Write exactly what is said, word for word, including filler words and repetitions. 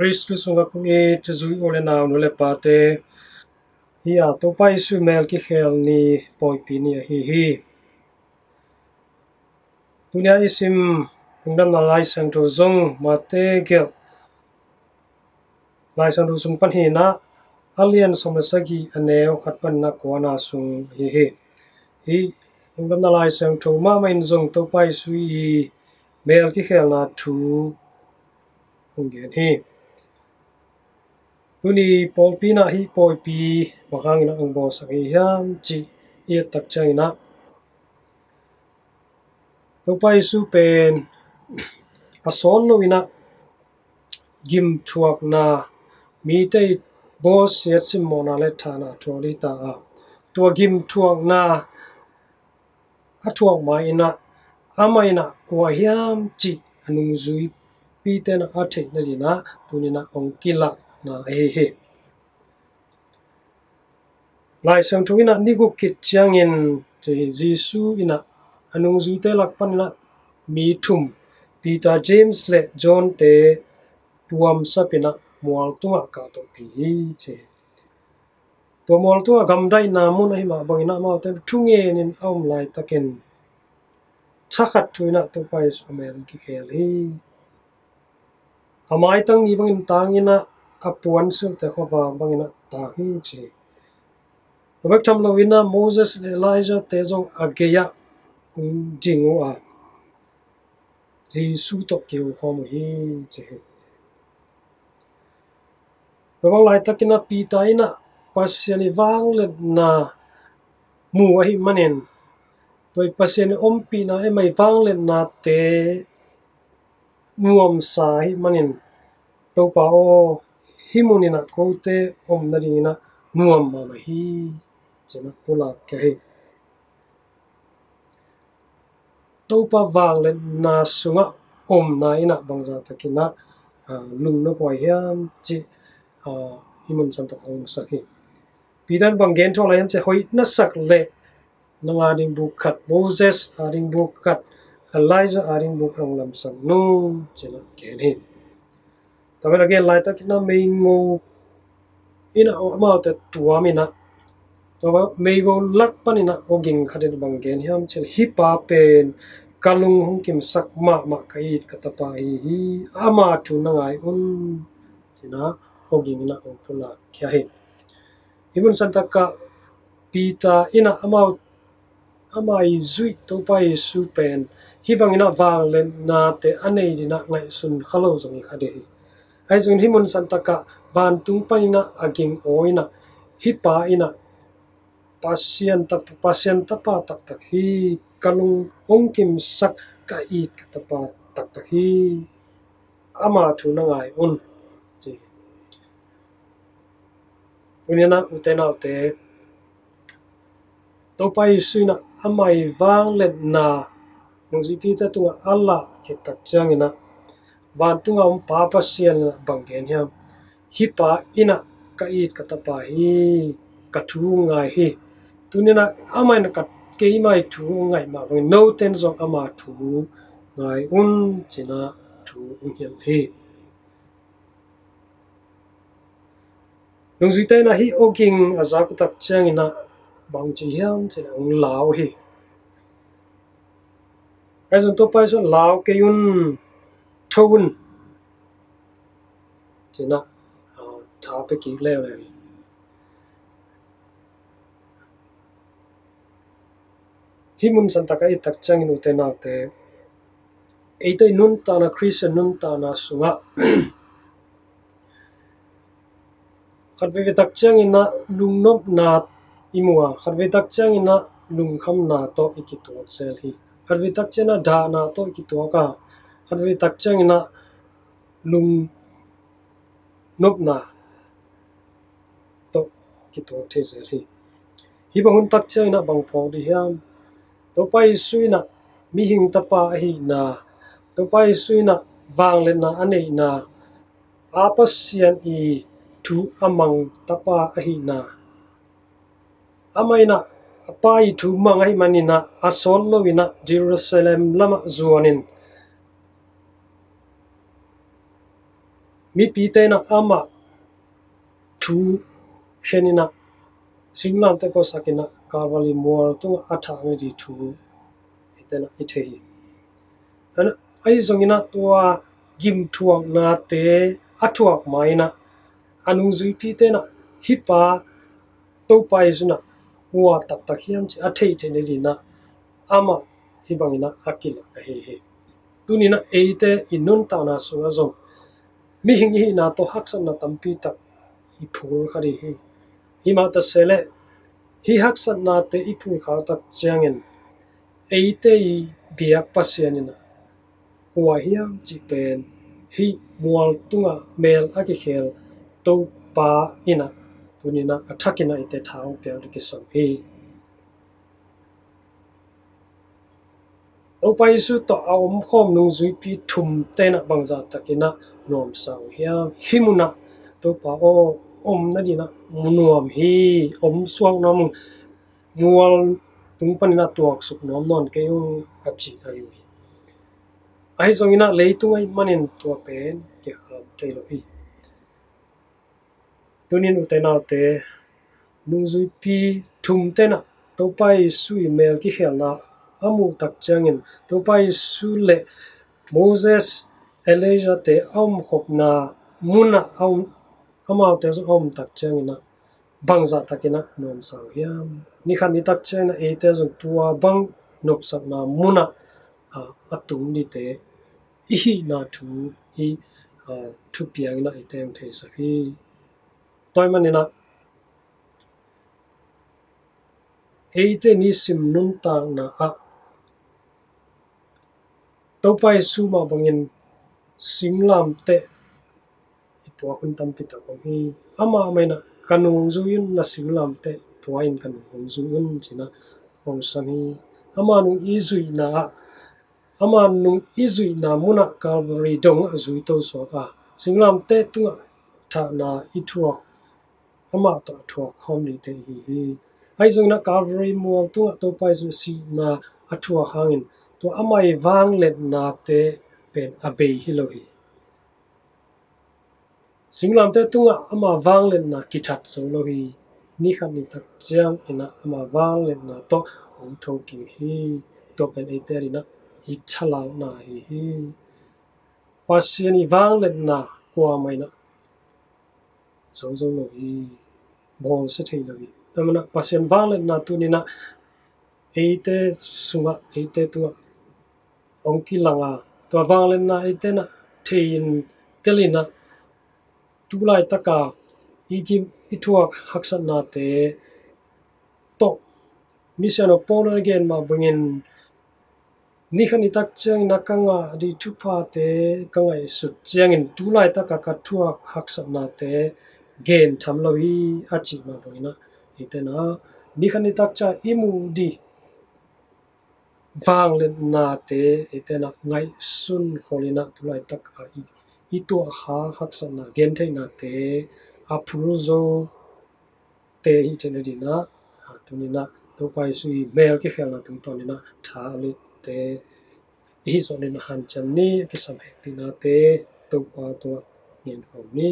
Khristu sungah kong it zui u le nau, nu le pate, hi a, Topa Jesu mel kikhel ni, pawipi ni ahi hi. Tunia i sim Lungdamna Lai Siangtho zong Mate gelh Lai Siangtho sung pan hi a, a lian sawm le sagih, a neu khat pan a kuana sung hi hi. Hi Lungdamna Lai Siangtho mahmah in zong Topa Jesu i mel kikhelna thu hong gen hi. Tuni pawlpi in ah hih pawipi bang hangin ah hong bawlsak hi hiam cih i et tak ciangin ah, Topa Jesu pen a sawt loin ah gimthuakna, mite i bawlsiat simmawhna le thahna a thuak ding ta a, tua gimthuakna a thuak ma-in ah amah in ah kua hiam cih a nungzuipite in ah a theihna dingin ah tuni-in ah hong kilakna ahi hi. Lai Siangtho in ah ni guk khit ciangin Jesu in ah a nungzuite lak panin ah mi thum, Peter, James le John-te tuamsap in ah mual tungah kahtohpih hi, ci hi. Tua mual tungah gamdaihna mun ahi mah bangin ah amaute thungen in a om laitakin thakhat thu-in ah Topa Jesu a mel kikhel hi. A maitang ni bangin tangin ah a puansilhte khuavak bangin ah tang hi, ci hi. Tua bek tham loin ah Moses le Elijah-te zong a gei-ah hong ding uh a, Jesu tawh kiho khawm uh hi, ci hi. Tua bang laitakin ah Peter in ah Pasian i vangliatna mu ahih manin, tua i Pasian i ompihna, ei mai vangliatnate nuamsa ahih manin, Topa aw, hih munin ah kote om nadingin ah nuam mahmah hi, ci-in ah pulak khia hi. Topa vangliatna sungah omna in ah bangzah takin ah, ah, lungnop huai hiam cih, ah, hih mun santak ah hong musak hi. Peter in bang gen thuah lai hiam cih leh, hoih na sak leh nang ading buk khat, Moses ading buk khat, Elijah ading buk khat hong lamsang nung, ci-in ah gen hi. Tua pen a gen laitakin ah meigo in ah amaute tuam in ah, tua meigo lak panin ah awging khat in bang gen hiam cih leh, hih pa pen ka lung hong kimsak mahmah ka it ka tapa ahi hi, ama thu na ngai un, ci-in ah awging in ah hong pulak khia hi. Hih mun santak ah Peter in ah amau, ama i zuih Topa Jesu pen hih bangin ah vangliatnate a nei dingin ah ngaihsun kha lo zong hi kha ding hi. Ahi zongin hih mun santak ah vantung panin ah a ging aw in ah, hih pa in ah Pasian taktak, Pasian tapa taktak hi, ka lung hong kimsak ka it ka tapa taktak hi, ama thu na ngai un, ci hi. Tuni-in ah ute naute, Topa Jesu in ah ama i vangliatna nungzuipite tungah a lah khit tak ciangin ah, vantung a om Pa Pasian in ah bang gen hiam? Hih pa in ah ka it ka tapa hi, ka thu ngai hi. Tuni-in ah amah in ah ka, keima i thu ngaih mah bangin note in zong ama thu ngai un, ci-in ah thu hong hilh hi. Nungzuite in ah hih awging a zak uh tak ciangin ah bang ci hiam cih leh hong lau hi. Ahi zong Topa Jesu in lau kei un, tho un, ci-in ah, ah, tha pia kik leuleu hi. Hih mun santak ah i et tak ciangin ute naute, eite i nuntakna, Khristian nuntakna sungah khat veivei tak ciangin ah lungnopna i mu a, khat vei tak ciangin ah lungkhamna tawh i kituak zel hi. Khat vei tak ciangin ah dahna tawh i kituak a, khat vei tak ciangin ah lungnopna tawh kituak thei zel hi. Hih bang hun tak ciangin ah bang phawk ding hiam? Topa Jesu in ah mihing tapa ahihna, Topa Jesu in ah vangliatna a neihna, a Pasian i thu a mang tapa ahihna, amah in ah a Pa i thu mang ahih manin ah a sawt loin ah Jerusalem lamah zuanin Mipite in ah amah thu khen in ah, singlamteh pawlsak in ah Calvary mual tungah a thah ngei ding thu eite in ah i thei hi. Ahi zongin ah tua gimthuaknate a thuak ma-in ah a nungzuipite in ah hih pa Topa Jesu in ah kua taktak hiam cih a theih theihna dingin ah amah hih bangin ah a kilak ahi hi. Tuni in ah eite i nuntakna sungah zong mihing i hihna tawh haksatna tampi tak i phul kha ding hi. Himah ta se leh hih haksatnate i phul khak tak ciangin eite i biak Pasian in ah kua hiam cih pen hih mual tungah mel a kikhel Topa in ah tuni in ah a thakin ah eite tha hong piak ding kisam hi. Topa Jesu tawh a omkhawm nungzuipi thumte in ah bangzah takin ah nuamsa uh hiam? Hih munah Topa aw, omna dingin ah mu nuam hi, om suak nuam ung, mual tung panin ah tuaksuk nuam nawn kei ung, a ci ahi uh hi. Ahi zongin ah leitung ahih manin tua pen kikham thei lo hi. Tunin ute naute, nungzuipi thumte in ah Topa Jesu i mel kikhelna a muh tak ciangin Topa Jesu le Moses, Elijah-te a omkhopna munah a om, amaute zong a om tak ciangin ah bangzah takin ah nuamsa uh hiam? Nikhat nitak ciangin ah eite zong tua bang nopsakna munah a, a tung dingte i hihna thu hih, a, thupiang in ah eite hong theisak hi. Tua ahih manin ah eite nisim nuntakna ah Topa Jesu mah bangin singlamteh i puak hun tampi tak om hi. Amah mah in ah ka nung zui un, na singlamteh pua in ka nung hong zui un ci-in ah hong sam hi. Ama nung i zuihna ah, ama nung i zuihna munah Calvary dong a zui to suak a, singlamteh tungah thahna i thuak, amah tawh a thuak khawm dingte i hi hi. Ahi zongin ah Calvary mual tungah Topa Jesu sihna a thuak hangin tua ama i vangliatnate pen a bei hi lo hi. Singlamteh tungah ama vangliatna kithat zo lo hi. Nikhat nitak ciangin ah ama vangliatna tawh hong thokik hi. Tua pen eite adingin ah i thalakna ahi hi. Pasian i vangliatna kuamah in ah zo zo lo hi. Bawlsia thei lo hi. Tua manin ah Pasian vangliatna tuni-in ah eite sungah, eite tungah hong kilang a, tua vangliatna eite in ah thei in, tel in ah, tu laitaka i kim, i thuak haksatnate tawh, Misiangtho Paul in a gen mah bangin, nikhat nitak ciangin ah ka ngah ding thuphate ka ngaihsut ciangin tu laitaka ka thuak haksatnate gen tham lo hi, a cih mah bangin ah, eite in ah nikhat nitak ciang i muh ding vangliatnate eite in ah ngaihsun khol in ah, tu laitak a i, i tuah kha haksatna gentheihnate a phul zote hi theihna dingin ah, a, tuni-in ah Topa Jesu i mel kikhelna tungtawnin ah tha a litte i hih zawhnin ah hanciam ni. A kisam hehpihnate Topa tungah ngen khawm ni.